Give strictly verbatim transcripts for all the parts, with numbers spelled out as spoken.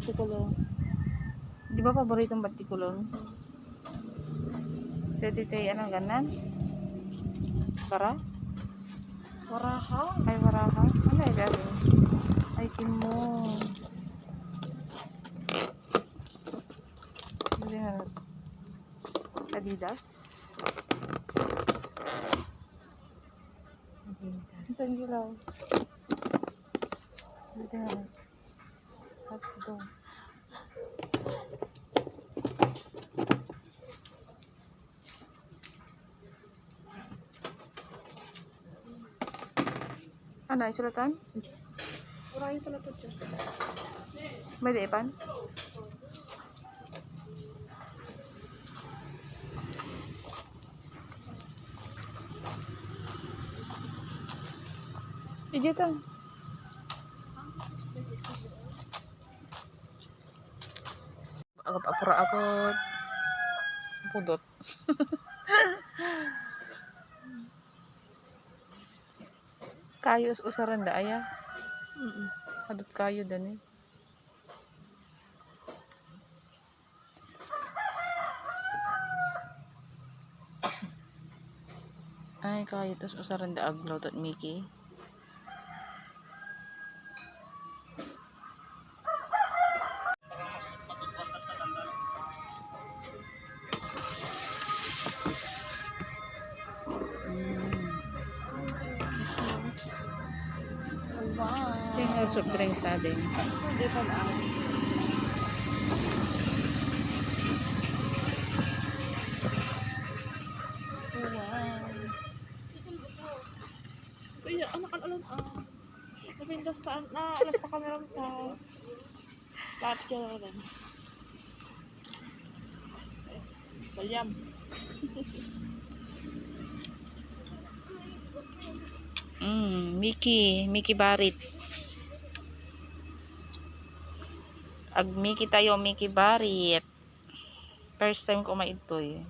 Batikulon. Di ba paborito mo batikulon? Dati tayo, ano, ganan? Bara? Waraha? Ay, waraha. Ano ay galing? Ay, timo. Bili nga. Adidas. Adidas. Thank you, love. Bili nga. Hotdog. Ano, isulatan? Urayan pala to, sir. May daipan? Ijatan. Agap apura apot. Pudot. Kayo us-, usaran da aya. Mm-mm. Adut kayo da ni. Ay, kayo, tas usaran da aglaw, tat Mickey. Mm. Wow. Yung soft drinks natin. Hindi pa na. Wow. Kuya, anak, alam, ah. Napintas ta, na, alas ta kami ram sa lahat ka rin. Bayam. Mm, Mickey, Mickey Barit. Ag Mickey tayo, Mickey Barit. First time ko maidtoy.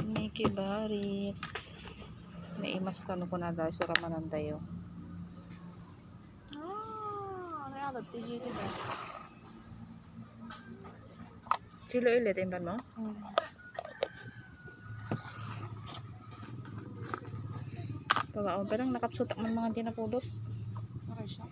Mickey Barit. Naimas kano kuna da, suramanan tayo. Ah, ano yan? Tigil ka. Kilo ulit, imban mo? Hmm. Babaon pa lang, nakapsutak man mga di napudot. Aray siya.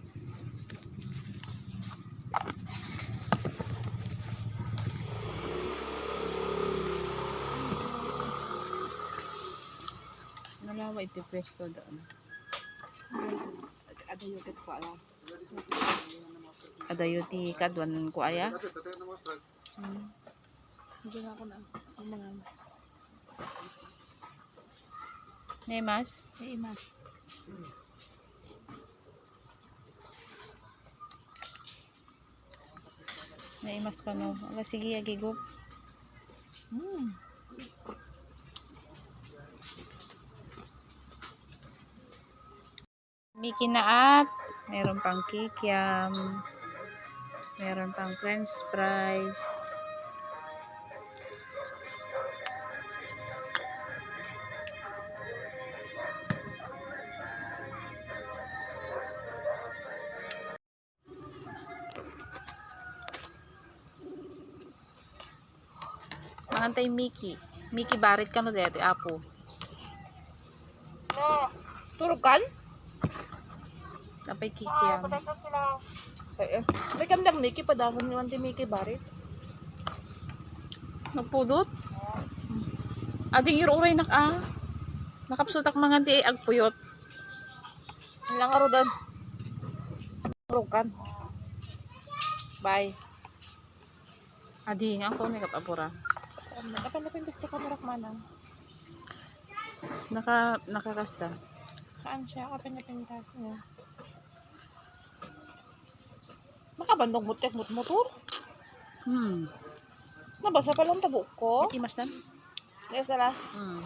Nalawa iti pwesto doon. Adayo ket ko ala. Adayo ti kaduan ko aya. Hmm. Diyan ako na. Ang mga Naimas? Naimas. Naimas kano. Ala, sige, agigop. Hmm. Mickey na at meron pang kikiam, meron pang french fries. Mangantay Mickey. Mickey Barit kano daytoy, apo? No. Turog kan? Napay kikiam. Ay, eh. May kamdang Mickey, padahon ni Auntie Mickey Barit. Nagpudot? Ading iruray nak, ah. Nakapsutak mangan ti agpuyot. Ang langaro doon. Turog kan. Bye. Adi nga, ang pamikap abura. Kapan na pintas ti kamera ko, manang? Naka-, nakakasta. Saan siya? Kapan na pintas niya? Makabandong mutek mut motor? Hmm. Nabasa pa lang tabo ko. Iti mas dan? Yes, ala. Hmm.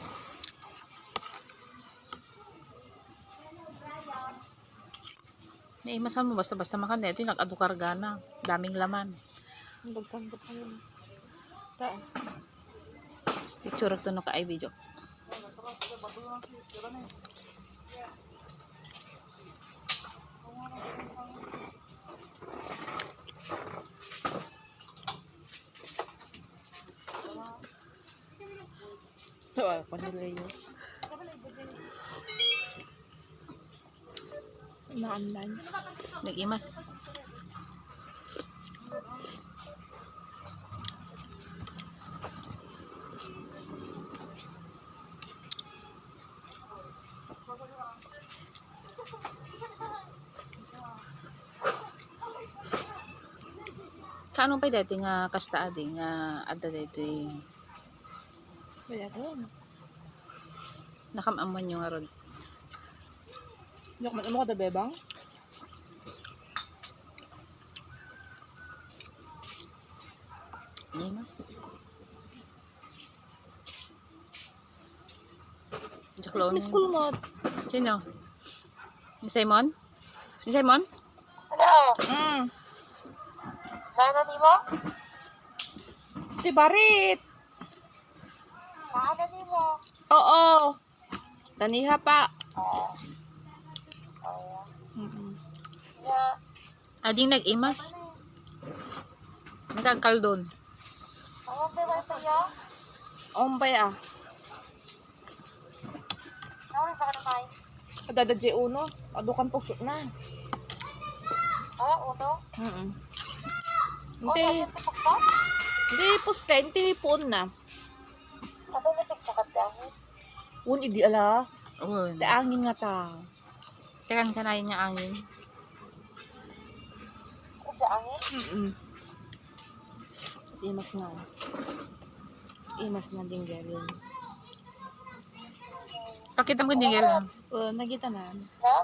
Naimasan mo, basta-basta makan, ito yung nag-adu karga na. Daming laman. Ang dagsangkot na yun. Ta. Picture to no ka ay video. Ito, ah, panilay yun. Naandan. Nag-imas. Kaano pay daytoy nga kasta adi nga adda daytoy? Kaya ko. Nakam-amanyo ngarud. Yak man, ano ka da, bebang? Nimas. Diak laon. Miss Kulmot. Sino? Ni Simon? Si Simon? Hello. Mm. Nana nimo? Ti Barit. Nana nimo? Oo. Taniha pa. Oo. Oo. Mm-mm. Ya. Ading nag-imas. Nagkakaldon. Ang umpay ba ito, ya? Umpay, ah. Naulit sa kanamay. Adada J uno. Adu kan puso na. Ah, uno? Mm-mm. Oh, hindi. Naulit sa pagka? Hindi, puste. Hindi, puon na. Ano na pagkakat dahil? Un, idi ala. Un. Ti angin nga ta. Tekan kanayon nga angin. Sa angin? Mm-mm. Imas na. Imas na din galing. Pakita mo din galing. Oh, nagita na. Ha?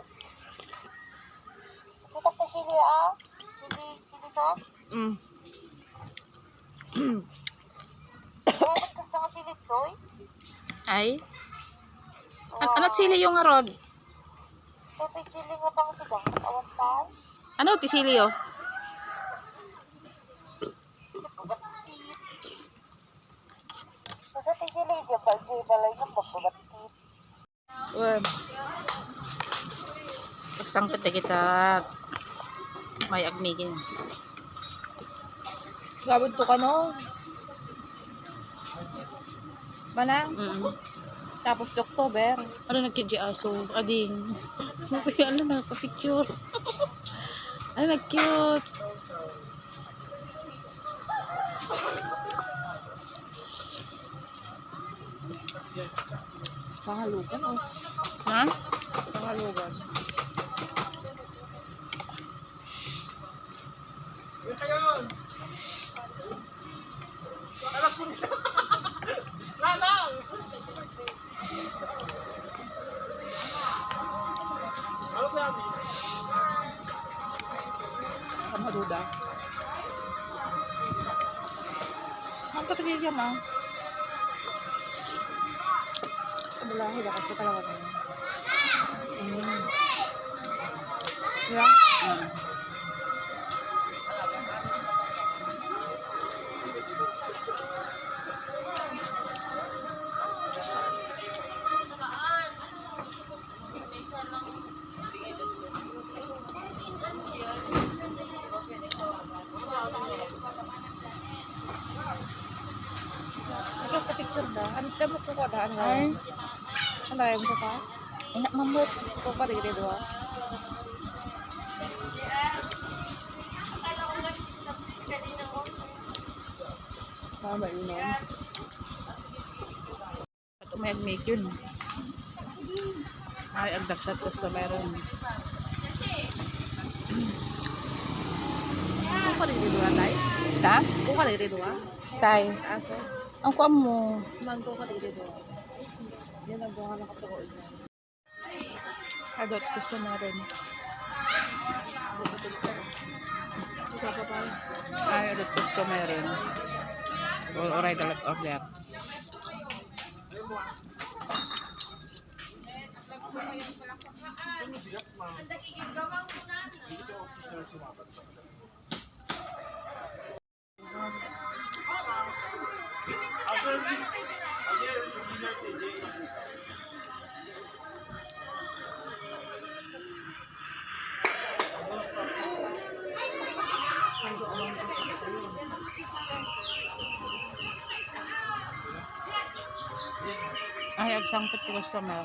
Kita ko sili, ah. Sili, sili to? Mm. Ay, gusto mo sili, Toy? Ay. An-, anat sili yung ngarod? Pepe sili nga pang sigang. Awan pa. Ano ti sili, oh? Basta ti sili, di ba? Di ba lang yung magbabatit? Well, agsangpet dagita may agmigin. Gawid to kano? Manang? Mm. Tapos ti October. Ano nagkidya aso? Ading. Ano na, pa-picture. Ano na, cute. Pangalugan, oh. Ha? Pangalugan. Ang maduda. Ang katigil yan, ah. Kabulahe, lakas ka talaga ngayon. Mm. Diba? Mm. Ikaw, picture da. Ano ka mo kukuha daan nga? Ay. Ano tayo mo pa? Ay, nak mamut. Ikaw pa, dili, dua. Ah, may unaw. At umayag make yun. Ay, agdagsat customer yun. Kung ka dito dua, tay? Ha? Kung ka dito dua? Tay. Aso? Ang kuwan mo? Mangko ka dito dua. Yan ang bunga nakatukoy dyan. Adot customer yun. Ay, adot customer yun. Or, or I don't order. Ay, agsangpet ti customer.